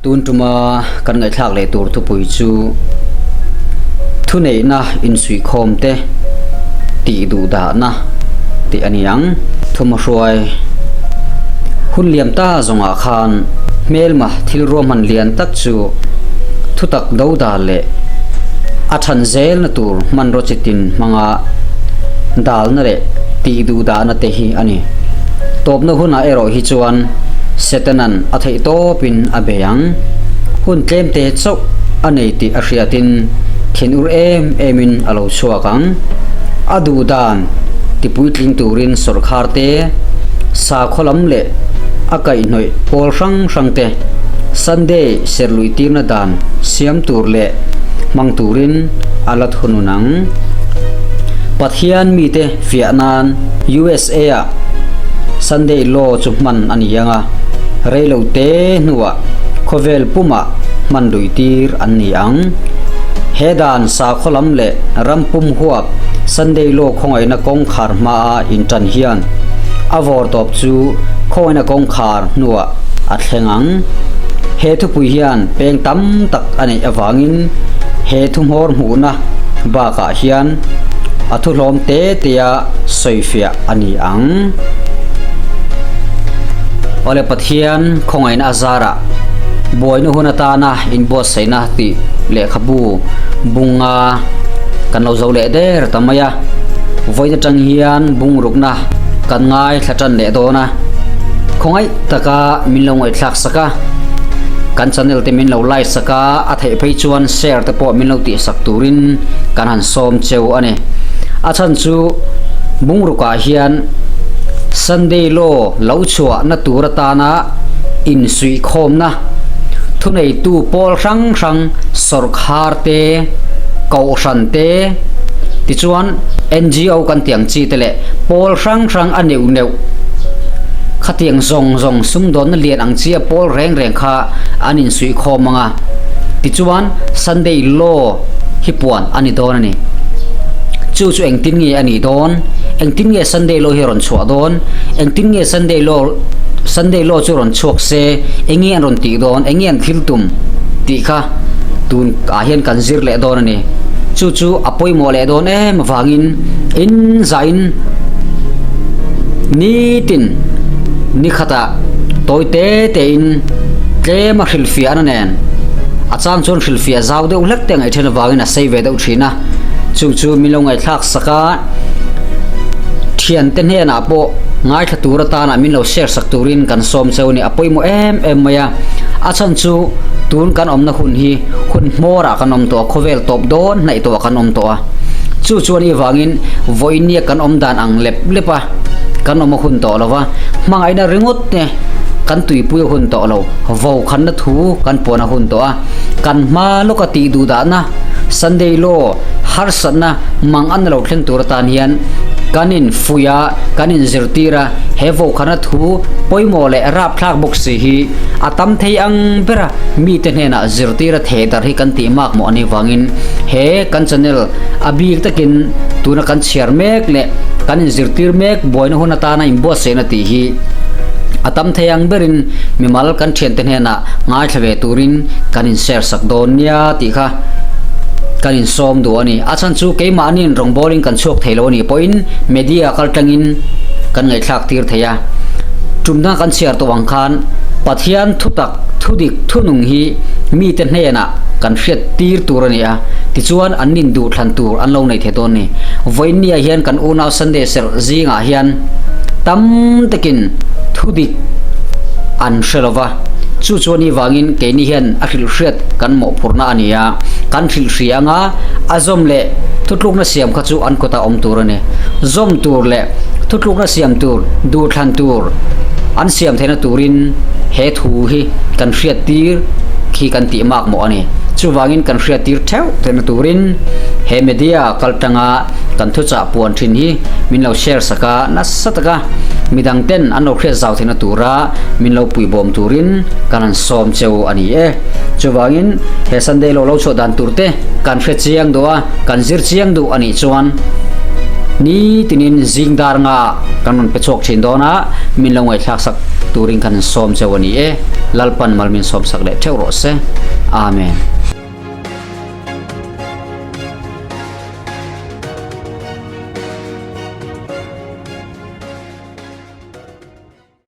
Tun tuma kan ngaihthlak leh tur thupui chu thuneihna insuihkhawm te tih duh dahna tih a ni ang. Thumahruai hun liam ta zawngah khan hmelma thil ruahman lian tak chu thutak do dal leh a than zelna tur hmanraw chitin hmanga dalna leh tih duh dahna te hi a ni. Tawpna hunah erawh hi chuan Setanan a theih tawpin a bei ang. Hun tlemte chauh a nei tih a hriatin thinur em emin a lo chhuak ang. A duh dan tipuitling turin sawrkhar te, sakhaw lam leh a kaihhnawih pawl hrang hrang te Sunday serhluih tirna dan siam tur leh hmang turin a la thunun ang. Pathian mite fiah nan USA-ah Sunday Law chu hman a ni ang a, reilo te hnuah khawvel pumah hman luih tir an ni ang. He dan sakhaw lam leh ram pum huap Sunday Law khawngaihna kawngkhar hmaa intan hian a vawrtawp chu khawngaihna kawngkhar hnuah a thleng ang. He thupui hian peng tam tak a neih avangin he thuhmawr hmuhna bakah hian a thuhlawm te tea sawifiah a ni ang. Awle Pathian khawngaihna a zarah buaina hun atana inbuatsaihna tih lehkhabu bunga kan lo zo leh der ta mai a. Vawiin atang hian bungrukna kan ngaithla tan leh dawn a. Khawngaih taka min lo ngaihthlak sak a, kan channel te min lo like sak a, a theih phei chuan share te pawh min lo tih sak turin kan han sawm cheu a ni. A chhan chu bungrukah hian Sunday Law lo chhuahna tur atana insuihkhawmna thuneitu pawl hrang hrang sawrkhar te, kohhran te, tichuan NGO kan tih ang chi te leh pawl hrang hrang a neuh neuh khatiang zawng zawng sumdawnna lian ang chi a pawl reng reng kha an insuihkhawm ang a, tichuan Sunday Law hi puan a ni dawn a ni. Chu chu engtin nge a nih dawn? Engtin nge Sunday Law hi a rawn chhuah dawn? Engtin nge Sunday Law Sunday Law chu rawn chhuak se enge an rawn tih dawn? Enge an thil tum? tih kha tun ah hian kan zir leh dawn a ni. Chu chu a pawimawh leh dawn em avangin in zahin nitin ni khatah tawi te tein tlem a hrilhfiahna nen a chang chuan hrilhfiah zau deuh hlek te ngaih then avangin a sei ve deuh thin a. Chung chu min lo ngaihthlak sak a, thiante hnenah pawh ngaithla tur atana min lo share sak turin kan sawm cheu a ni. A pawimawh em em mai a, a chhan chu tun kan awmna hun hi hun hmawrah kan awm tawh a, khawvel tawp dawn hnaih tawhah kan awm tawh a. Chu chuan i vangin vawinia kan awm dan ang lep lep a, kan awm a hun tawh lo va, hmangaihna ringawt te kan tuipui a hun tawh lo, vokhanna thu kan puan a hun tawh a, kan hma lawka tih duh dahna Sunday Law harsatna mang an lo thleng tur atan hian kan in fuih a, kan in zirtir a, he vokhanna thu pawimawh leh rapthlak bawk si hi a tam thei ang ber a, mite hnenah zirtir a theh darh hi kan tih mak mawh a nih vangin he kan channel a bik takin tuna kan chhiar mek leh kan in zirtir mek buaina hun atana inbuatsaihna tih hi a tam thei ang berin mimal kan thiante hnenah ngaithla ve turin kan in share sak dawn nia tih kha kan insawm duh a ni. A chhan chu keimahniin rawngbawlin kan chhuak thei lo a nih pawhin media kal tangin kan ngaihthlak tir thei a. Tumna kan chhiar tawh ang khan Pathian thutak, thudik, thunung hi mite hnenah kan hriat tir tur a ni a, tichuan an nin duh thlan tur an lo nei thei dawn a ni. Vawiinniah hian kan unau Sunday serh zingah hian tam takin thudik an hre lo va, chu chuan i vangin keini hian a hrilhhriat kan mawhphurhna a ni a, kan hrilhhria anga a zawm leh thutlukna siam kha chu an kawtah awm tur a ni. Zawm tur leh thutlukna siam tur, duhthlan tur an siam theihna turin he thu hi kan hriattir khi kan tih mak mawh a ni. Chuvangin kan hriattir theuh theihna turin he media kal tanga kan thuchah puan thin hi min lo share sak a, nasa taka midang ten an lo hriat zau theihna tura min lo puibawm turin kan han sawm cheu a ni e. Chuvangin he Sunday lo lo chhuah dan tur te kan hre chiang duh a, kan zir chiang duh a nih chuan Nitinin zing dar nga kan rawn pe chhuak thin dawn a, min lo ngaihthlak sak turin kan sawm cheu a ni e. Lalpan mal min sawm sak leh theuh rawh se. Amen.